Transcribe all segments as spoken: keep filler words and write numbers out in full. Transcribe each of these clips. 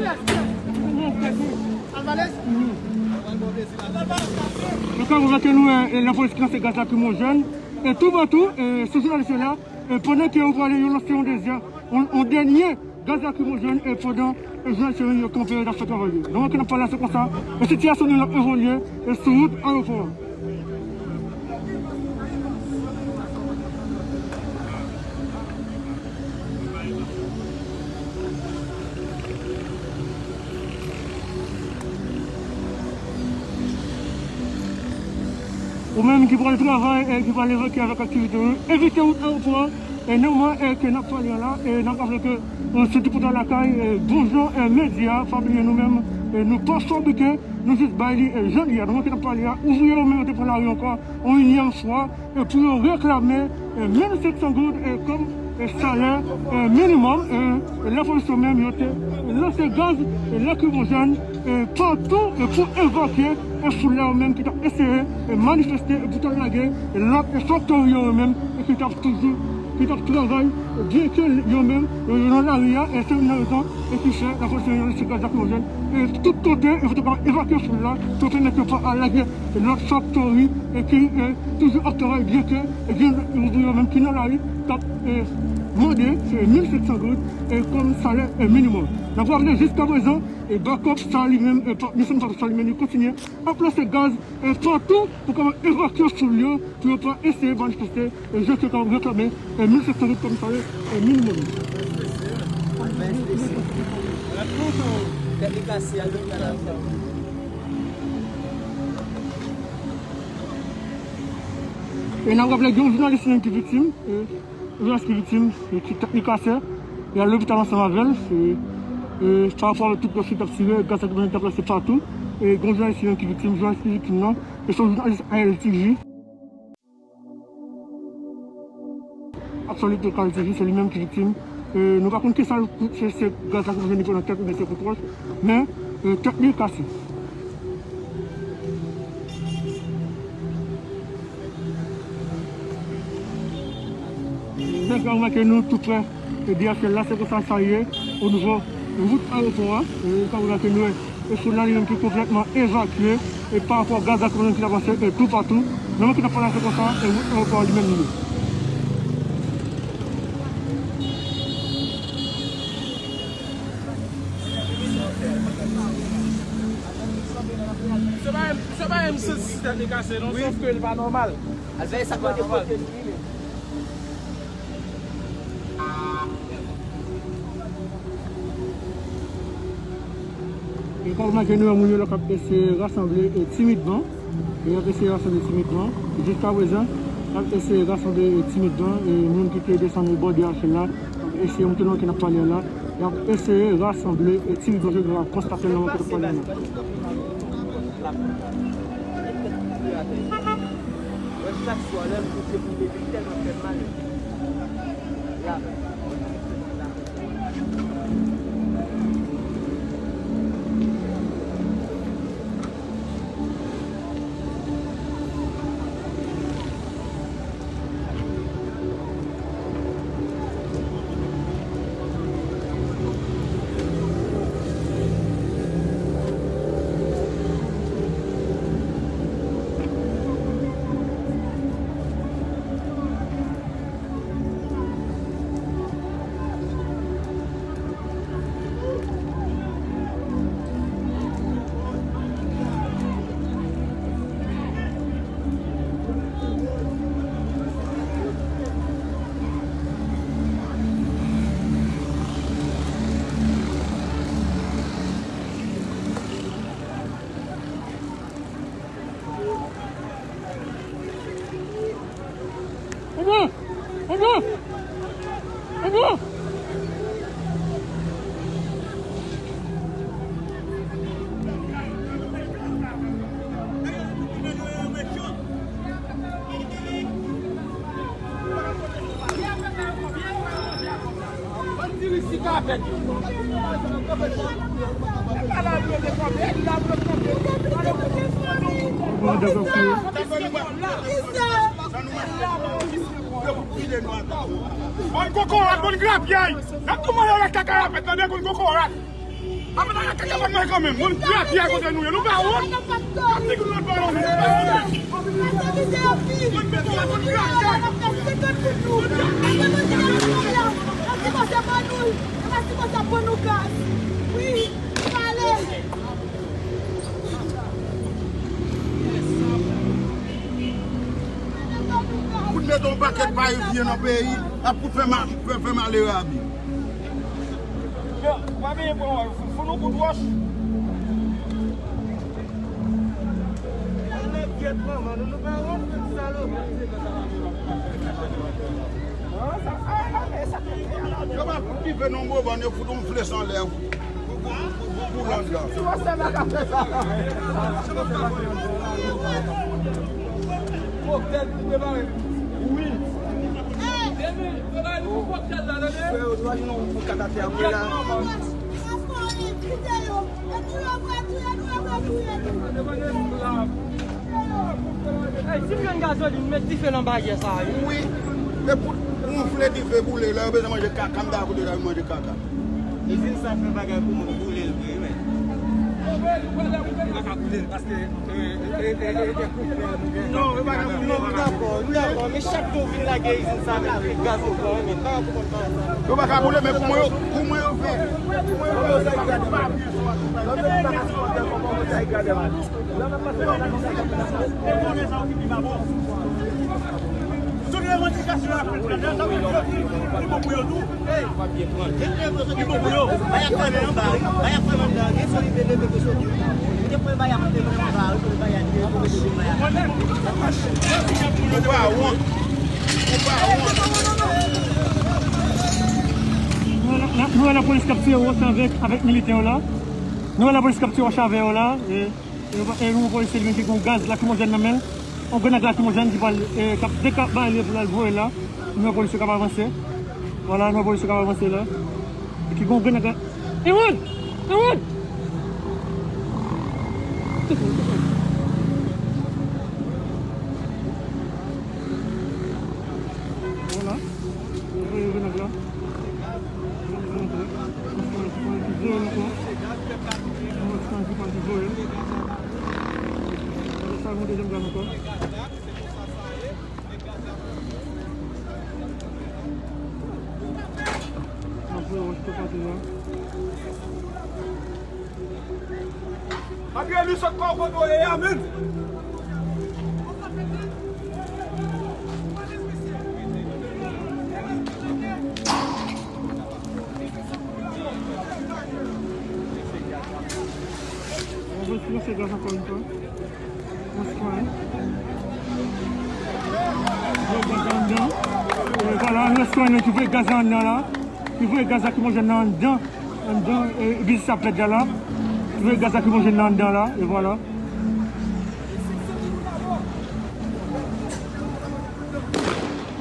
Nou ka remake nou, e, e, lapolis ki lanse gaz lakrimojèn, e toupatou, e, sou jounalis yo la, e, pandan ke yo prale, yo lanse yon dezyèm, yon, yon dènye gaz lakrimojèn, e, pandan, e, jounalis yo kanpe, y ap fè travay yo. Nan moman ke n ap pale a, se konsa, e, sitiyasyon nou ap evolye, e, sou wout ayewopò a. Ou menm ki pral travay e ki pral evakye avèk aktivite w, evite wout ayewopò a. E nan moman, e, ke n ap pale a la, e n ap raple ke, e, se tout pou lakay, e, bon jan, e, medya, pa bliye nou menm, e, nou pa fabrike, nou jis bay li, e, jan li ye a. Nan moman ke n ap pale a, ouvriye yo menm yo te pran lari ankò, yon enyèm fwa, e, pou yo reklame, e, mil senk san goud, e, kòm, e, salè, e, minimòm, e, e, lapolis yo menm, yo te lanse gaz, e, lakrimojèn, e, patou, e, pou evakye, e, foul la yo menm ki t ap eseye, e, manifeste, e, pou t al lage, e, lòt, e, faktori yo, yo menm, e, ki t ap toujou, ki t ap travay, e, byen ke yo menm, e, yo nan lari a, e se youn nan rezon, e, ki fè lapolis yo lanse gaz lakrimojèn, e, tout kote, e, pou yo kapab evakye foul la, pou yo pèmèt yo pa al lage, e, lòt faktori, e, ki, e, toujou ap travay, byen ke, e, gen ouvriye yo menm ki nan lari, k ap, e, mande, se mil senk san goud, e, kòm salè, e, minimòm. N ap raple jiska prezan, e, bakòp sa li menm, e, pa, misyon bakòp sa li menm, li kontinye ap lanse gaz, e, patou pou kapab evakye foul yo, pou yo pa eseye manifeste, e, jan ke yo reklame, e, mil senk san goud kòm salè, e, minimòm. E n ap raple gen yon jounalis menm ki viktim, e, Jounalis ki viktim, e, ki tèt li kase, li al lopital ansanm avè l, e, e, pa rapò avèk tout lòt ki t ap tire, gaz lakrimojèn ki t ap lanse patou, e, gen jounalis ki viktim, jounalis ki viktim nan, e se yon jounalis A L T V. Aktyalite A L T V, se li menm ki viktim. E, nou pa konn kisa l, se, se gaz lakrimojèn li pran nan tèt oubyen se kout wòch, men, e, tèt li kase. Donk, nou ka remake nou tou prè, e, D H L la, se konsa sa ye, o nivo wout ayewopò a. E, nou ka remake nou wè, e, foul la li menm ki konplètman evakye, e, pa rapò gaz lakrimojèn ki t ap lanse, e, toupatou. Nan moman ke n ap pale a, se konsa, e, wout ayewopò a li menm li ye. Se pa, se pa M six si tèt li kase non, sòf ke li pa nòmal. Al veye sa k mande kote li menm. E kòm nou wè moun yo la k ap eseye rasanble, e, timidman. E y ap eseye rasanble timidman. Jiska prezan, y ap eseye rasanble, e, timidman, e, moun ki te desann bò D H L la, y ap eseye monte nan wout ke n ap pale a la. Y ap eseye rasanble, e, timidman, jan nou konstate nan wout ke n ap pale a la. Mwen chak swa lè m koute pou bebe tèlman fè m mal. Konn kokorat, konn grapyay. N ap tou manje avèk kaka lapèt, tande, konn kokorat. Apa ta kaka pa mwen kanmenm. Moun grati a kote nou ye. Nou pa wont. Ti gout lòt pa wont. Fout mete yon pakèt Ayisyen nan peyi, ap fout fè ma-, fè, fè malere a vi. Yo, ou pa benyen pran wòl, fout, fout nou kout wòch. Nèg gyèt manman nou, nou pa wont, tout salopri. Yo pa fout dife nan bon bann, yo fout yon flèch anlè pou, pou, pou, pou, pou lòt la. Wi. Frè yo, nou pa jwenn yon kat atè a, mwen la. Ey, si m jwenn gazolin, m met dife nan baryè sa a, wi. Wi. E pou, pou yon flè dife boule, lè yo bezwen manje kaka, m ta kote la, yo manje kaka. Izin sa fè bagay pou moun boule l vre, men. Yo pa ka boule l paske, e, e, e, e, e, e, non, yo pa ka boule l. Non, m dakò, m dakò, men chak jou vin lage izin sa, men fè gaz ankò, men pa konprann bagay sa. Yo pa ka boule, men kouman yo, kouman yo fè? Kouman yo fè? Tout revandikasyon yo ap fèt ladan, sa vle di yo di li bon pou yo tou. Li bon pou yo. Bay ap fèmen anba, wi. Bay ap fèmen anba, wi. Gen sou li vle leve ke sou li. Li te pran bay ap fèmen anba, wi. Pou bay ap fèmen anba. Ou pa wont. Ou pa wont. Nou wè la, nou wè lapolis k ap tire wòch avèk, avèk militè yo la. Nou wè lapolis k ap tire wòch avè yo la. E, e, e nou wè polisye li menm ki gen yon gaz lakrimojèn nan men l. Yon grenad lakrimojèn ki pral, e, k ap deka-, bay li pou l al voye la. Nou wè polisye k ap avanse. Vwala, nou wè polisye k ap avanse la. E ki gen yon grenad la. Ewan! Ewan! Vwala. Yo voye grenad la. Yo voye grenad la. Yo voye grenad la. Yo voye grenad la. Yo voye grenad la. Sa yon dezyèm grenad ankò. Apre wòch tou pati la. Apre li sot pa w kote w ye a menm. On va se lancer dans encore une fois. Yon sitwayen. Yon gaz anndan. E vwala, yon sitwayen ki voye gaz anndan la. Ki voye gaz lakrimojèn nan anndan. Anndan, e, biznis ap fèt la la. Ki voye gaz lakrimojèn nan anndan la. E vwala.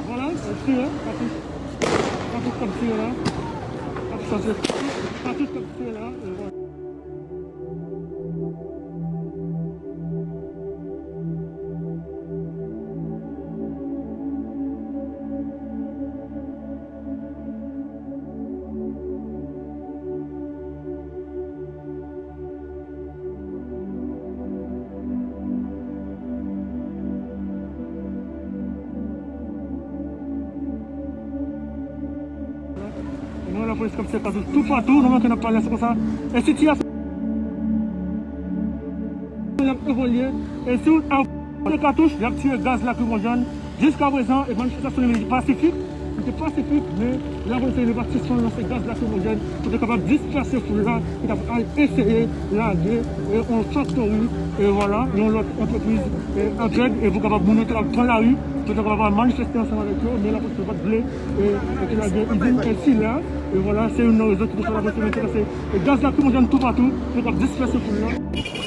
Vwala, ap tire, katouch. Katouch k ap tire la. Katouch k ap tire, katouch k ap tire la. E vwala. Nou wè lapolis k ap tire katouch toupatou, nou manke n ap pale se konsa. E sitiyasyon l ap evolye. E si w ap tire katouch, y ap tire gaz lakrimojèn. Jiskaprezan, e manifestasyon li te pasifik. Li te pasifik, men lapolis te pa sispann lanse gaz lakrimojèn pou te kapab disperse foul la ki t ap al eseye lage, e, yon faktori, e, vwala, yon lòt antrepriz, e, antrèg, e pou kapab moun yo te ap pran lari, pou te kapab al manifeste ansanm avèk yo, men lapolis pa t vle, e, e te lage izin, e, sila, e vwala, se youn nan rezon ki te fè lapolis te mete lanse, e, gaz lakrimojèn toupatou, pou te kapab disperse foul la.